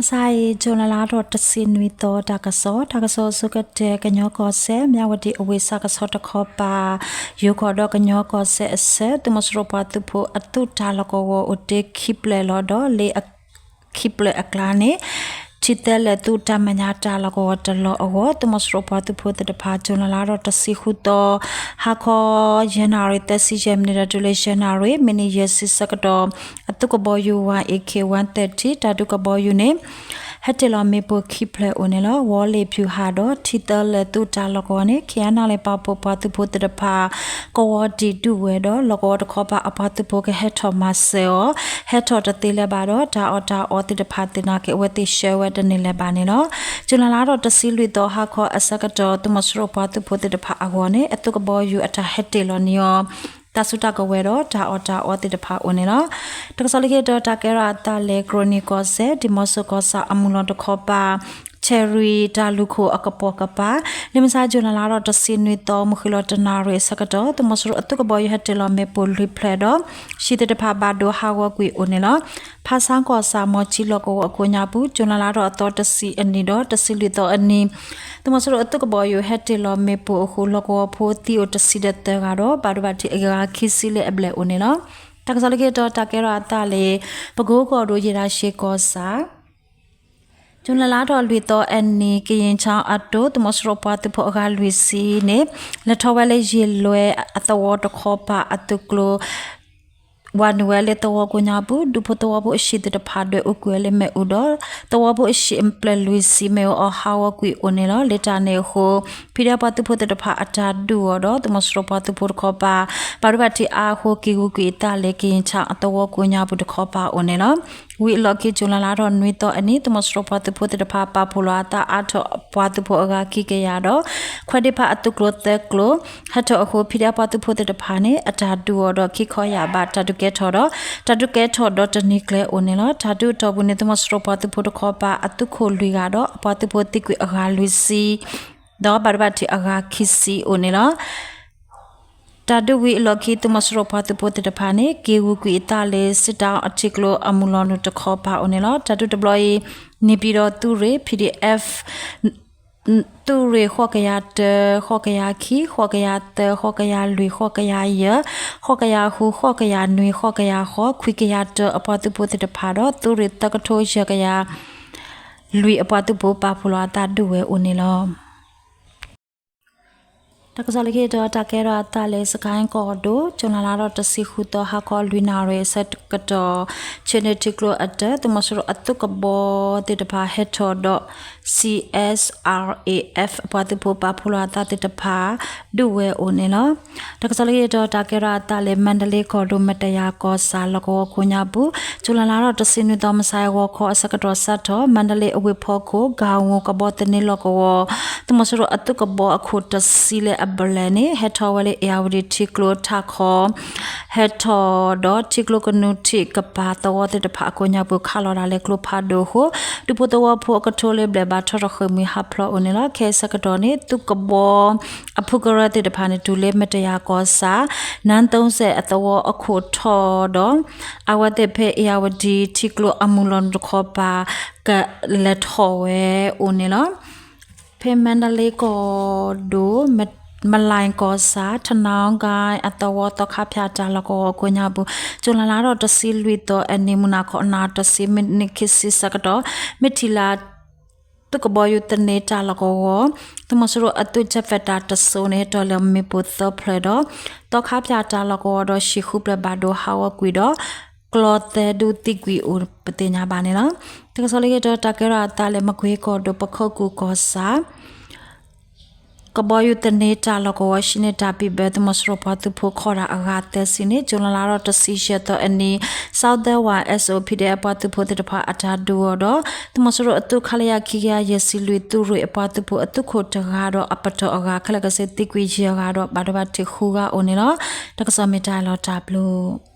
မုၢ်ဆါအံၤ ကၠူၤလဲလါထီၣ်တဆံနွံသီ တၢ်ကစီၣ်, တၢ်ကစီၣ်အဆိကတၢၢ် ကညီကီၢ်စဲၣ် မၠးဝတံၣ်အဝ့ၢ်စးကဆီတခီပၤ ယိၤကီၢ်ဒီးကညီကီၢ်စဲၣ်အဆၢ သုးမီၤစိရိၤပှၤသုးဖိအသုးတၢ်လီၢ်ကဝီၤအိၣ်တ့ၢ်ခံဖျၢၣ်လီၤဒီး လၢခံဖျၢၣ်အကျါန့ၣ် ထံသၢလဲၤသုးတၢ်မဲာ်ညါတၢ်လီၢ်ကဝီၤတလီၢ်အဂီၢ် သုးမီၤစိရိၤပှၤသုးဖိသ့ၣ်တဖၣ် ကၠူၤလဲလါထီၣ်တဆံဃုသီ ဟါခီ ယဲၢ်နၣ်ရံၣ်သၢဆံယဲၢ်မံးနံးဒီး တုၤလၢယဲၢ်နၣ်ရံၣ် မံးနံးယဲၢ်ဆံဆၢကတီၢ် အသုးကဘီယူၤ one A K one thirty တၢ်ဒုးကဘီယူၤန့ၣ် ဟဲတ့ၢ်လီၤမ့ၣ်ပိၢ်ခံဖျၢၣ်အိၣ်န့ၣ်လီၤ. ဝီလ့ၣ်ဖၠူၣ်ဟၣ်ဒီး ထံသၢလဲၤသုးတၢ်လီၢ်ကဝီၤန့ၣ် KNLA ပာ်ဖှိၣ်ပှၤသုးဖိသ့ၣ်တဖၣ် ကဝီၤတံာ်ဒုးဝဲဒီး လီၢ်ကဝီၤတခီပၤအပှၤသုးဖိကဟဲထီၣ်မၤစၢၤအီၤ ဟဲထီၣ်တသ့လၢၤဘၣ်ဒီး တၢ်အီၣ်တၢ်အီသ့ၣ်တဖၣ်သ့ၣ်နာ်က့ အဝဲသ့ၣ်ဆှၢဝဲတန့ၢ်လၢၤဘၣ်န့ၣ်လီၤ. ကၠူၤလဲလါထီၣ်တဆံလွံၢ်သီ ဟါခီအဆၢကတီၢ် သုးမီၤစိရိၤပှၤသုးဖိသ့ၣ်တဖၣ်အဂီၢ်န့ၣ် အသုးကဘီယူၤအတၢ်ဟဲတ့ၢ်လီၤန့ၢ်အီၤ တၢ်စုတၢ်ကဝဲၤဒီး တၢ်အီၣ်တၢ်အီသ့ၣ်တဖၣ်အိၣ်န့ၣ်လီၤ. တၢ်ကစီၣ်လၢခံတီၤ တၢ်ကဲထီၣ်အသးလၢ ကရၢနံၤကီၢ်စဲၣ် ဒံၣ်မီစိၤကီၢ်ဆၣ်အမုၢ်လီၤတခီပၤ ချယ်ရီတၢ်လူၢ်ခိၣ်အကပိာ်ကပၤ လၢမုၢ်ဆါ ကၠူၤလဲလါထီၣ်တဆံနွံသီ မုၢ်ဃ့ၢ်လီၤတနၣ်ရံၣ်အဆၢကတီၢ် သုးမီၤစိရိၤအသုးကဘီယူၤဟဲတ့ၢ်လီၤမ့ၣ်ပိၢ်လွံၢ်ဖျၢၣ်ဒီး ဟံၣ်သ့ၣ်တဖၣ်ဘၣ်ဒိဟးဂီၤကွံာ်အိၣ်န့ၣ်လီၤ. ဖါဆါကီၢ်ဆၣ် မီၤကၠံလီၢ်ကဝီၤအကိးညါပူၤ ကၠူၤလဲလါထီၣ်အသီတဆံအနံၤဒီး တဆံလွံၢ်သီအနံၤ သုးမီၤစိရိၤအသုးကဘီယူၤဟဲတ့ၢ်လီၤမ့ၣ်ပိၢ်အဃိ လီၢ်ကဝီၤဖိသံအိၣ်တဆံဒီးသၢဂၤဒီး ဘၣ်ဒိဘၣ်ထံးအဂၤခံဆံလၢအဘျဲၣ်အိၣ်န့ၣ်လီၤ. တၢ်ကစီၣ်လၢခံတီၤ တၢ်ကဲထီၣ်အသးလၢ ပကိကီၢ်ဒိၣ် ယ့ၢ်ဒၣ်ရှ့ကီၢ်ဆၣ် ကၠူၤလဲလါထီၣ်လွံၢ်သီအနံၤ ကယ့ၣ်ဆၣ်အတိၢ် သုးမီၤစိရိၤပှၤသုးဖိအဂၤလွံၢ်ဆံန့ၣ် လဲၤထီၣ်ဝဲလၢယ့ၢ်လွဲအသဝီတခီပၤအသုးကျိၤ ဝၤနုာ်ဝဲလၢသဝီကိးညါပူၤ ဒူဖိသဝီဖိအဟံၣ်သ့ၣ်တဖၣ်ဒွဲၣ်အူကွံာ်ဝဲလၢမ့ၣ်အူဒီး သဝီဖိအဟံၣ်အပျဲၢ်လွံၢ်ဆံမ့ၣ်အူအီၣ်ဟးဂီၤကွံာ်အိၣ်န့ၣ်လီၤ. လၢတၢ်န့ၣ်အဃိ ဖံးဒဲးပှၤသုးဖိသ့ၣ်တဖၣ်အတၢ်ဒုးအီၤဒီး သုးမီၤစိရိၤပှၤသုးဖိတခီပၤ ဘၣ်ဒိဘၣ်ထံးအါအဃိ က့ၤဂုာ်ကွံာ်အသးလၢ ကယ့ၣ်ဆၣ်အသဝီကိးညါပူၤတခီပၤအိၣ်န့ၣ်လီၤ. ဝံၤအလီၢ်ခံ ကၠူၤလဲလါထီၣ်နွံသီအနံၤ သုးမီၤစိရိၤပှၤသုးဖိသ့ၣ်တဖၣ် ပာ်ဖှိၣ်လီၤအသးအါထီၣ်ပှၤသုးဖိအဂၤခံကယၤဒီး ခွဲးဒ့ဖးအသုးကျိၤသၢကျိၤ ဟဲထီၣ်အဃိ ဖံးဒဲးပှၤသုးဖိသ့ၣ်တဖၣ်န့ၣ် အတၢ်ဒုးအီၤဒီးခံခီယၢ်ဘး တၢ်ဒုးကဲထီၣ်ဒီး တၢ်ဒုးကဲထီၣ်ဒီးတနံၤကျဲအိၣ်န့ၣ်လီၤ. တၢ်ဒုးအတီၢ်ပူၤန့ၣ် သုးမီၤစိရိၤပှၤသုးဖိတခီပၤ အသုးခိၣ်လွံၢ်ဂၤဒီး အပှၤသုးဖိသံကွံာ်အဂၤလွံၢ်ဆံ ဒီးဘၣ်ဒိဘၣ်ထံးအဂၤခံဆံအိၣ်န့ၣ်လီၤ. တၢ်ဒုးဝံၤအလီၢ်ခံ သုးမီၤစိရိၤပှၤသုးဖိသ့ၣ်တဖၣ်န့ၣ် က့ၤဂုာ်ကွံာ်အသးလၢ စစ်တောင်း အထံကျိအမုၢ်လီၤနုာ်တခီပၤအိၣ်န့ၣ်လီၤ. တၢ်ဒုးတဘျီအံၤ န့ၣ်ပၠံၤဒီးသုးရ့ၣ် PDF သုးရ့ၣ် ဃိးကယၤတၢ ဃိးကယၤခံ ဃိးကယၤသၢ ဃိးကယၤလွံၢ် ဃိးကယၤယဲၢ် ဃိးကယၤဃု ဃိးကယၤနွံ ဃိးကယၤဃိး ခွံကယၤတၢ အပှၤသုးဖိသ့ၣ်တဖၣ်ဒီး သုးရ့ၣ်သၢကထိယဲၢ်ကယၤလွံၢ် အပှၤသုးဖိပာ်ဖှိၣ်လီၤအသးဒုးဝဲအိၣ်န့ၣ်လီၤ. တၢ်ကစီၣ်လၢခံတီၤ တၢ်ကဲထီၣ်အသးလၢ စကဲၣ်ကီၢ်ဒိၣ် ကၠူၤလဲလါထီၣ်တဆံဃုသီ ဟါခီလွံၢ်နၣ်ရံၣ်အဆၢကတီၢ် ဆ့ၣ်န့ၣ်ထံကျိအတၢၢ် သုးမီၤစိရိၤအသုးကဘီသ့ၣ်တဖၣ်ဟဲထီၣ်ဒီး C S R A F အပှၤသုးဖိပာ်ဖှိၣ်လီၤအသးသ့ၣ်တဖၣ် ဒုးဝဲအိၣ်န့ၣ်လီၤ. တၢ်ကစီၣ်လၢခံတီၤ တၢ်ကဲထီၣ်အသးလၢ မါဒလ့ကီၢ်ဒိၣ် မတယၤကီၢ်ဆၣ် လီၢ်ကဝီၤကိးညါပူၤ ကၠူၤလဲလါထီၣ်တဆံနွံသီ မုၢ်ဆါဂီၤခီအဆၢကတီၢ် စးထီၣ် မါဒလ့အဝ့ၢ်ဖီခိၣ် ကၤဝူၤကဘီသန့လီၢ်ကဝီၤ သုးမီၤစိရိၤအသုးကဘီအခိၣ်တဆံလၢအဘျဲၣ်န့ၣ် ဟဲထီၣ်ဝဲလၢ အ့ၣ်ယၣ်ဝတံၣ်ထံကျိထးခီ ဟဲထီၣ်ဒီးထံကျိကနူထံၣ်ကပၤသဝီသ့ၣ်တဖၣ်အကိးညါပူၤ ခးလီၤတၢ်လၢကျိဖးဒိၣ်အဃိ ဒူဖိသဝီဖိအကထိလၢဘျဲၣ်ဘၣ်ထီၣ်ထီၣ်ဃ့ၢ်မှံဟးဖျိးအိၣ်န့ၣ်လီၤ. ခဲအံၤဆၢကတီၢ်န့ၣ် သုးကဘီအဖုကရၢသ့ၣ်တဖၣ်န့ၣ် တုၤလၢမတယၤကီၢ်ဆၣ် နၢ်သိစဲးအသဝီအခိၣ်ထီၣ်ဒီး အဝဲသ့ၣ်ဖဲ အ့ၣ်ယၣ်ဝတံၣ်ထံကျိအမုၢ်လီၤနုာ်တခီပၤ ကလဲၤထီၣ်ဝဲအိၣ်န့ၣ်လီၤ. ဖဲမါဒလ့ကီၢ်ဒိၣ် မလၢ်ကီၢ်ဆၣ် ထနီကါအသဝီသီခါဖၠၣ်တၢ်လီၢ်ကဝီၤကိးညါပူၤ ကၠူၤလဲလါထီၣ်တဆံလွံၢ်သီအနံၤ မုၢ်နၤခီနၣ်တဆံ မံးနံးခံဆံဆၢကတီၢ် မ့ၢ်ထံၣ်လၢ သုးကဘီယူၤသန့တၢ်လီၢ်ကဝီၤ သုးမီၤစိရိၤအသုး jet fighter တစိၤန့ၣ် တီၢ်လၢမ့ၣ်ပိၢ်သၢဖျၢၣ်ဒီး သီခါဖၠၣ်တၢ်လီၢ်ကဝီၤဒီးဟံၣ်ဃုဖျၢၣ်ဘၣ်ဒိဟးဂီၤကွံာ်ဒီး ကျီသၢဒုးသံကွံာ်အိၣ်ပသ့ၣ်ညါဘၣ်န့ၣ်လီၤ. တၢ်ကစီၣ်လၢခံတီၤ တၢ်ကဲထီၣ်အသးလၢ မကွ့ကီၢ်ဒိၣ် ပခိၣ်ကူၣ်ကီၢ်ဆၣ် ကဘီယူၤသန့တၢ်လီၢ်ကဝီၤ ဟံးန့ၢ်တၢ်ဘံၣ်ဘၢ သုးမီၤစိရိၤပှၤသုးဖိခီၣ်တၢ်အဂၤသၢဆံန့ၣ် ကၠူၤလဲလါထီၣ်တဆံယဲၢ်သီအနံၤ Southern One S O P D F ပှၤသုးဖိသ့ၣ်တဖၣ်အတၢ်ဒုးအီၤဒီး သုးမီၤစိရိၤအသုး ခလရ ခံကယၤယဲၢ်ဆံလွံၢ် သုးရ့ၣ်အပှၤသုးဖိအသုးခိၣ်တဂၤဒီးအပတီၢ်အဂၤ ခဲလၢာ်ကဆ့သံကွံာ်ယဲၢ်ဂၤဒီး ဘၣ်ဒိဘၣ်ထံးဃုဂၤအိၣ်န့ၣ်လီၤ. တၢ်ကစီၣ်မ့ၢ်တၢ်လီၤတၢ်ဘျုး